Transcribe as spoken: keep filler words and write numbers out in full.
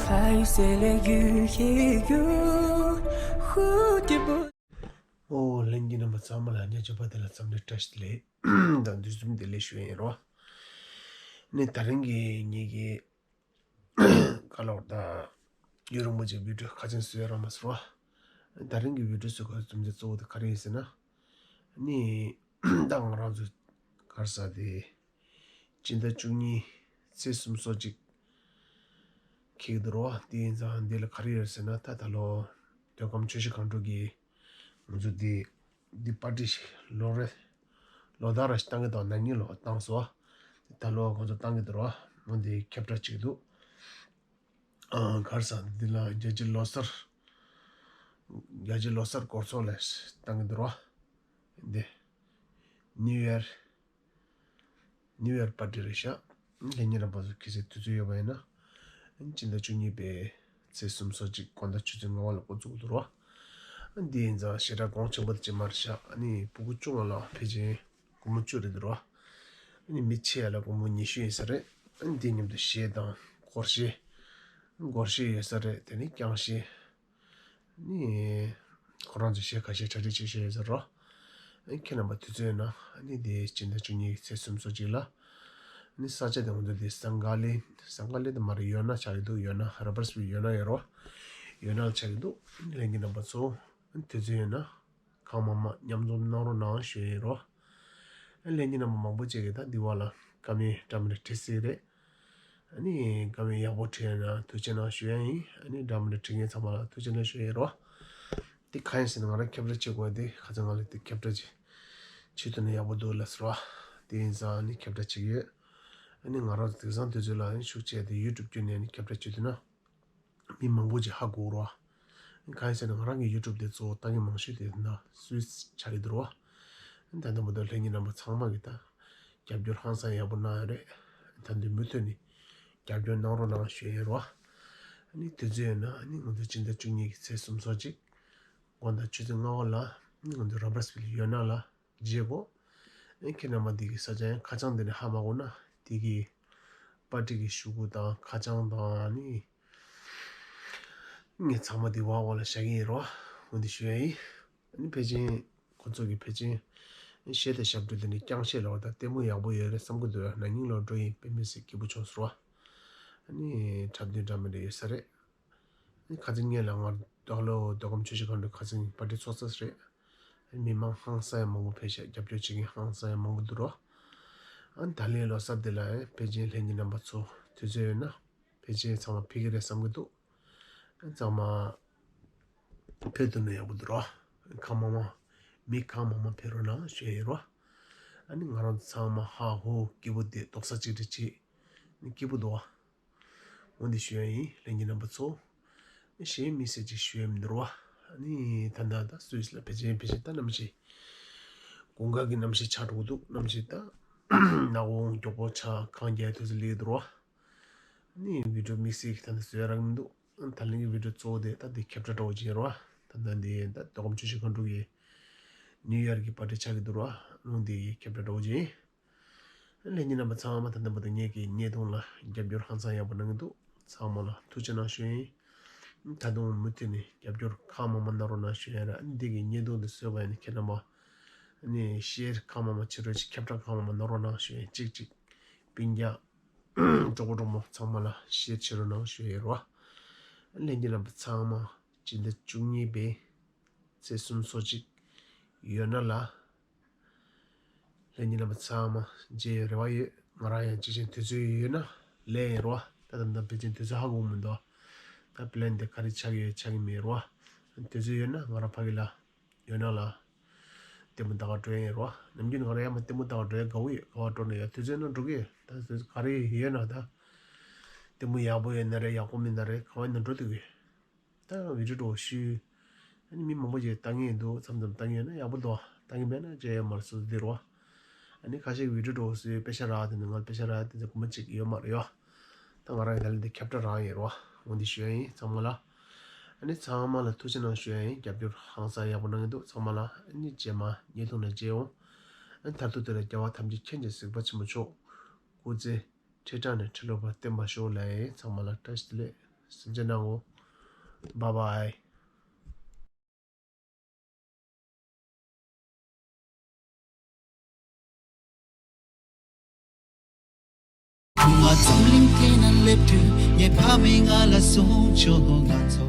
还有谁来遇也有蝴蝶不 ཨོ་ལྷན་རྒྱས་རྣམ་པ་ཚང་མ་ལ་ཉེ་ཆར་པ་དེ་ལ་འཚམས་འདྲི་བཀྲ་ཤིས་བདེ་ལེགས་དང་དུས་གསུམ་བདེ་ལེགས་ཞུ་ཡ་ཡིན་རོ། ནི་ད་རིང་གི་ངེད་ཀྱི་ཀ་ལོག་དང་ཡུན་རིང་པོ་ཅིག་བི་ཌིའོ་ཁ་ཆེན་བཟོས་རང་མ་སོང་རོ། ད་རིང་གི་བི་ཌིའོ་བཟོ་དགོས་རྒྱུ་མཚན་གཙོ་བོ་དེ་ག་རེ་ཡིན་ཟེར་ན། ནི་ད་ང་རང་ཚོ་ག་རེ་ཟེར་དེ། སྤྱི་ཟླ་བཅུ་གཉིས་ཚེས་སུམ་ཅུ་སོ་གཅིག་འཁེལ་གྱི་འདུག་རོ། དེ་ཡིན་ཙང་འདི་ལ་ག་རེ་ཡོད་ཟེར་ན། ད་ད་ལོ་མདོ་ཁམས་ཆུ་བཞི་སྒང་དྲུག་གི་ང་ཚོ་འདི་འདི་པར་ཊི་ལོ་རེ་ལོ་ལྟར་ར་ཞིག་བཏང་གི་འདུག་ན་ནིང་ལོ་བཏང་སོང་། ད་ལོ་ང་ཚོ་བཏང་གི་འདུག་རོ། འོ་འདི་ཁྱབ་བསྒྲགས་བྱེད་ཀྱི་འདུག་ཨ་ག་རེ་ཟེར་འདི་ལ་རྒྱལ་སྤྱིའི་ལོ་གསར། རྒྱལ་སྤྱིའི་ལོ་གསར་སྐོར་ཚོགས་ལ་བཏང་གི་འདུག་རོ། འདི་ནིའུ་ཡར་ནིའུ་ཡར་པར་ཊི་རེད་ཤག་ལྷན་རྒྱས་རྣམ་པ་ཚོ་གལ་སྲིད་དུས་ཚོད་ཡོད་པ་ཡིན་ན། སྤྱི་ཟླ་བཅུ་གཉིས་པའི་ཚེས་སུམ་ཅུ་སོ་གཅིག་དགོང་དག་ཆུ་ཚོད་ལྔ་པ་ལ་འགོ་བཙུགས་འདུག་རོ། འདི་ཡིན་ཙང་ཞེ་དྲག་གོང་ཆེན་པོ་དེ་ཅིག་མ་རེད་ཤག་ཨ་ནི་ཕྲུ་གུ་བཅུ་ལྔ་ལ་ཕལ་ཆེར་སྒོར་མོ་བཅུ་རེད་འདུག་རོ། ཨ་ནི་མི་ཆེ་ཡ་ལ་སྒོར་མོ་ཉི་ཤུ་ཡིན་ས་རེད། ཨ་ནི་འདི་མཉམ་དུ་གཞས་དང་སྒོར་གཞས། སྒོར་གཞས་ཡོད་ས་རེད། དེ་ནི་རྐྱང་གཞས། ནི་ཁོ་རང་ཚོས་གཞས་ཁ་ཤས་གྲ་སྒྲིག་བྱེད་བཞིན་ཡོད་ཟེར་རོ། ཁྱེད་རྣམ་པ་དུས་ཚོད་ཡོད་ན་ནི་དེ་སྤྱི་ཟླ་བཅུ་གཉིས་ཚེས་སུམ་ཅུ་སོ་གཅིག་ལ། ནི་ས་ཆ་དེ་ང་ཚོ་དེ་སང་ག་ལི་སང་ག་ལི་དེ་མ་རེད། ཡོད་ན་ཆགས་ཀྱི་འདུག་ཡོད་ན་ར་བར་སི་ཡོད་ན་ཡོད་རོ། ཡོད་ན་ཆགས་ཀྱི་འདུག་ལྷན་རྒྱས་རྣམ་པ་ཚོ་དུས་ཚོད་ཡོད་ན་གང་མང་མང་མཉམ་འཛོམས་གནང་རོགས་གནང་ཞུ་ཡིན་རོ། ལྷན་རྒྱས་རྣམ་པ་མང་པོ་ཅིག་གིས་ད་འདི་བ་ལ་བཀའ་མོལ་འདྲ་མི་འདྲ་བྲིས་སྲིད་རེད། ཨ་ནི་བཀའ་མོལ་ཡག་པོ་བྲིས་ན་ཐུགས་རྗེ་གནང་ཞུ་ཡ་ཡིན། ཨ་ནི་འདྲ་མི་འདྲ་བྲིས་མཁན་ཚང་མ་ལ་ཐུགས་རྗེ་གནང་ཞུ་ཡ་ཡིན་རོ། དེ་གང་ཡིན་ཟེར་ན་ང་རང་ཁྱབ་བསྒྲགས་བྱེད་དགོས་དེ་ཁ་སང་ང་ལ་དེ་ཁྱབ་བསྒྲགས་བྱེད་བྱེད་ཐུབ་ན་ཡག་པོ་འདུག་ལབ་སོང་རོ། དེ་ཡིན་ཙང་ཨ་ནི་ཁྱབ་བསྒྲགས་བྱེད་ཀྱི་ཡོད། ཨ་ནི་ང་རང་ཚོ་དེང་སང་དུས་ཚོད་ལ་ཨ་ནི་ཤུགས་ཆེ་དེ་ཡུ་ཊུབ་བརྒྱུད་ནས་ཨ་ནི་ཁྱབ་བསྒྲགས་བྱེད་ཐུབ་ན། མི་མང་པོ་ཅིག་ཧ་གོ་རོ། གང་ཡིན་ཟེར་ན་ང་རང་གི་ཡུ་ཊུབ་དེ་གཙོ་བོ་ལྟ་མཁན་མང་ཤོས་དེ་ན་སུད་སི་ཆགས་ཀྱི་འདུག་རོ། ད་ལྟ་བར་དུ་ལྷན་རྒྱས་རྣམ་པ་ཚང་མ་གི་ད་རྒྱབ་སྐྱོར་ཧང་སང་ཡག་པོ་གནང་ཡོད་རེད། ད་དུང་མུ་མཐུད་ནས་རྒྱབ་སྐྱོར་གནང་རོགས་གནང་ཞུ་ཡ་ཡིན་རོ། ཨ་ནི་དུས་ཚོད་ཡོད་ན་ཨ་ནི་ང་ཚོ་སྤྱི་ཟླ་བཅུ་གཉིས་ཀྱི་ཚེས་སུམ་ཅུ་སོ་གཅིག་དགོང་དག་ཆུ་ཚོད་ལྔ་པ་ལ་ཨ་ནི་ང་ཚོ་ར་བར་སི་ཕིལ་ཡོད་ན་ལ། བརྗེད་གོ། ཨེ་ཁྱེད་རྣམ་པ་འདི་གི་ས་ཆ་ཡང་ཁ་བྱང་འདི་ནས་ཧ་མ་གོ་ན་འདི་གི་པར་ཊི་གི་ཤོག་གུ་དང་ཁ་བྱང་དང་ནི་ངས་ཚང་མ་འདི་བ་འོག་ལ་བཞག་གི་ཡིན་རོ། འོ་འདི་ཞུ་ཡ་ཡིན། ཨ་ནི་ཕལ་ཆེར་ཁོ་ཚོ་གི་ཕལ་ཆེར་གཞས་དང་ཞབས་བྲོ་འདི་ནི་རྐྱང་གཞས་ལ་བ་དང་ལྟད་མོ་ཡག་པོ་ཡོད་རེད་བསམ་གི་འདུག་ན་ནིང་ལོ་འགྲོ་ཡིན་དཔེ་མི་སྲིད་སྐྱིད་པོ་བྱུང་སོང་རོ། ཨ་ནི་འཁྲབ་སྟོན་འདྲ་མི་འདྲ་ཡོད་ས་རེད། ཁ་སང་ངས་ལ་ང་ད་ལོ་མདོ་ཁམས་ཆུ་བཞི་སྒང་དྲུག་ཁ་སང་པར་ཊི་ཚོགས་ས་རེད། མི་མང་ཧང་སང་ཡང་མང་པོ་ཕེབས་ཤག་རྒྱབ་སྐྱོར་བྱེད་མཁན་ཧང་སང་ཡང་མང་པོ་འདུག་རོ། ཨ་ད་ལན་ལོ་གསར་འདི་ལ་ཕལ་ཆེར་ལྷན་རྒྱས་རྣམ་པ་ཚོ་དུས་ཚོད་ཡོད་ན་ཕལ་ཆེར་ཚང་མ་ཕེབས་ཀྱི་རེད་བསམ་གྱི་འདུག་ཨ་ཚང་མ་ཕེབས་ཐུབ་ན་ཡག་པོ་འདུག་རོ། གང་མང་མང་མི་གང་མང་མང་ཕེབས་རོགས་གནང་ཞུ་ཡ་ཡིན་རོ། ཨ་ནི་ང་རང་ཚོ་ཚང་མ་ཧ་ཧོ་སྐྱིད་པོ་བསྡད་རྡོག་རྩ་གཅིག་སྒྲིལ་བྱེད། ནི་སྐྱིད་པོ་འདུག་བ། འོ་འདི་ཞུ་ཡ་ཡིན་ལྷན་རྒྱས་རྣམ་པ་ཚོ། གཞན་མི་སེར་ཅིག་ཞུ་ཡ་མི་འདུག་རོ། ཨ་ནི་ད་ལྟ་ད་སུད་སི་ལ་ཕལ་ཆེར་ཕལ་ཆེར་ད་གནམ་གཤིས་དགུན་ཁ་གི་གནམ་གཤིས་ཆགས་འགྲོ་གི་འདུག་གནམ་གཤིས་ད་ནག་འོང་མགྱོགས་པོ་ཆགས་གངས་རྒྱག་དུས་ཚོད་སླེབས་འདུག་རོ། ཨ་ནི་བི་ཌིའོ་དམིགས་བསལ་གྱི་ད་ལྟ་བཟོ་ཡ་རག་མི་འདུག་ད་ལན་གྱི་བི་ཌིའོ་གཙོ་བོ་དེ་ད་འདི་ཁྱབ་བསྒྲགས་འདྲ་བོ་ཅིག་ཡིན་རོ། ད་ལྟ་འདི་ད་མདོ་ཁམས་ཆུ་བཞི་སྒང་དྲུག་གི་ནིའུ་ཡར་གྱི་པར་ཊི་ཆགས་ཀྱི་འདུག་རོ། ཨ་ནི་འདི་ཁྱབ་བསྒྲགས་འདྲ་བོ་ཅིག་ཡིན། ལྷན་རྒྱས་རྣམ་པ་ཚང་མ་ད་ལྟ་བར་དུ་ངེད་ཀྱི་བརྙན་ཐུང་ལ་རྒྱབ་སྐྱོར་ཧང་སང་ཡག་པོ་གནང་གི་འདུག་ཚང་མ་ལ་ཐུགས་རྗེ་གནང་ཞུ་ཡིན། ད་དུང་མུ་མཐུད་ནས་རྒྱབ་སྐྱོར་གང་མང་མང་གནང་རོགས་གནང་ཞུ་ཡ་ར། འདི་གི་བརྙན་ཐུང་འདི་བཟོས་པ་ཡིན་ན་ཁྱེད་རྣམ་པ་ནས་ཤེར་གང་མང་མང་བྱེད་རོགས་ཅིག་ཁྱབ་བསྒྲགས་གང་མང་མང་གནང་རོགས་གནང་ཞུ་ཡིན། གཅིག་གཅིག་སྤུན་ཀྱག་གྲོགས་པོ་གྲོགས་མོ་ཚང་མ་ལ་ཤེར་བྱེད་རོགས་གནང་ཞུ་ཡ་ར། ལྷན་རྒྱས་རྣམ་པ་ཚང་མ་སྤྱི་ཟླ་བཅུ་གཉིས་པའི་ཚེས་སུམ་ཅུ་སོ་གཅིག་ཡོད་ན་ལ། ལྷན་རྒྱས་རྣམ་པ་ཚང་མ་མཇལ་ཡོད་རེ་བ་ཡོད། ང་རང་ཡང་གཅིག་ཅན་དུས་ཚོད་ཡོད་ན་ལས་ཡིན་རོ། ད་ད་ད་ཕལ་ཆེར་དུས་ཚོད་ཧ་གོ་མི་འདུག་ད་པི་ལན་དེ་ག་རེ་ཆགས་ཡོད་ཆགས་ཀྱི་མེད་རོ། དུས་ཚོད་ཡོད་ན་ང་རང་ཕ་གི་ལ་ཡོད་ན་ལ་ལྟད་མོ་ལྟ་ག་འགྲོ་ཡ་ཡིན་རོ། ནམ་རྒྱུན་ང་རང་ཡང་མ་ལྟད་མོ་ལྟ་ག་འགྲོ་ཡ་དགའ་བོ་ཡོད། ག་བ་འགྲོ་ན་ཡང་དུས་ཚོད་ན་འགྲོ་གི་ཡོད། ད་དུས་ཚོད་ག་རེ་ཡོད་ན་ད་ལྟད་མོ་ཡག་པོ་ཡོད་ན་རེད། ཡག་པོ་མིན་ན་རེད། ག་བ་ཡིན་ན་འགྲོ་ཐུབ་གི་ཡོད། ད་བི་ཌིའོ་འདྲ་བོ་ཞུས། ཨ་ནི་མི་མང་པོ་ཞིག་ལྟ་མཁན་འདུག་མཚམས་མཚམས་ལྟ་མཁན་ཡོད་ན་ཡག་པོ་འདུག་ལྟ་མཁན་མེད་ན་བྱས་ཡོད་མ་རེད། སོ་སོ་འདི་རོ། ཨ་ནི་ཁ་ཤས་ཀྱིས་བི་ཌིའོ་འདྲ་བོ་བཟོས་པེ་ཤ་རག་དེ་ནི་ང་པེ་ཤ་རག་དེ་ཚོ་གོ་མ་གཅིག་ཡོད་མ་རེད་ཡོ། ད་ང་རང་གི་ད་ལན་དེ་ཁྱབ་བསྒྲགས་རང་ཡིན་རོ། འོ་འདི་ཞུ་ཡ་ཡིན་ཚང་མ་ལ། ཨ་ནི་ཚང་མ་ལ་ཐུགས་རྗེ་གནང་ཞུ་ཡ་ཡིན། རྒྱབ་སྐྱོར་ཧང་སང་ཡག་པོ་གནང་གི་འདུག་ཚང་མ་ལ། ཨ་ནི་རྗེས་མ་བརྙན་ཐུང་ནང་མཇལ་ཡོང་། ཨ་ནི་མཐར་ཐུག་དེ་ལ་རྒྱལ་བ་ཐམས་ཅད་མཁྱེན་ཅིང་གཟིགས་པ་ཆེན་པོ་མཆོག་སྐུ་ཚེ་ཁྲི་ཕྲག་ནས་ཁྲི་ལོ་བར་བརྟན་པར་ཤོག་ལབ་ཡ་ཡིན། ཚང་མ་ལ་བཀྲ་ཤིས་བདེ་ལེགས། གསན་བཞེས་གནང་ངོ་། Bye bye. ཁུ་མ་འཛམ་གླིང་སྟེང་ན་སླེབས་དུས་ངའི་ཕ་མས་ང་ལ་གསུངས་བྱུང་། ང་ཚོ།